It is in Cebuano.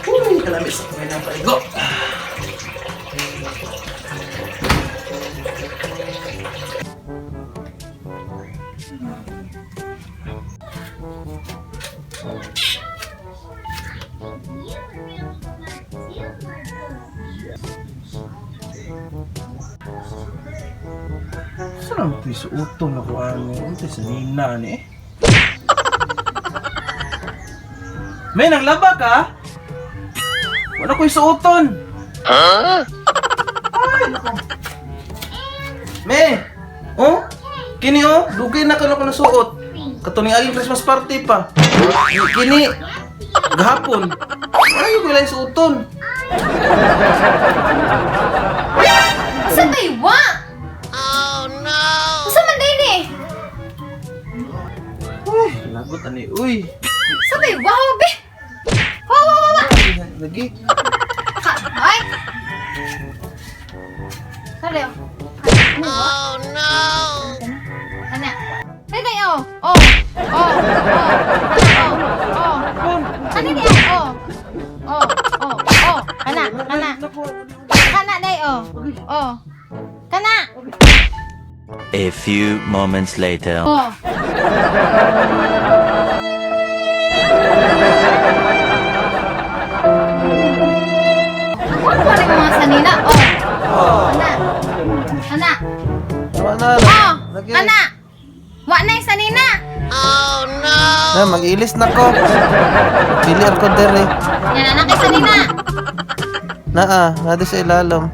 Uy, kalami sa kamay ng paligo. Saan ang ito'y suoton na kuhaan mo? Ito sa nina ni eh. May naglaba ka? Wala ko'y suoton. Ay, nako. Me! Oh? Kini oh, dugay na kano ko nasuot. Katuning aging Christmas party pa. Kini gahapon. Ay, ko lang suoton. Asa may wa? Oh no! Asa man din eh? Uy, lagot ani. Uy. Sa may wa be? Wa wa wa wa. Lagi. Ka ay. Kare. Oh no. Ana. Dai oh. Oh. Oh. Oh. Ana oh. Oh. Ano ni oh. Oh. Oh. Oh. Kana, kana. Kana dai oh. Oh. Kana. A few moments later. Oh. Ako pa rin mga sanina. Oh. Ana. Ana. Tama na. Oh. Lagi. Ana. Wa na yung sanina. Na, mag-ilis na ko. Dili ako dere. Yan anak kay sanina. Naa, nadi sa ilalom.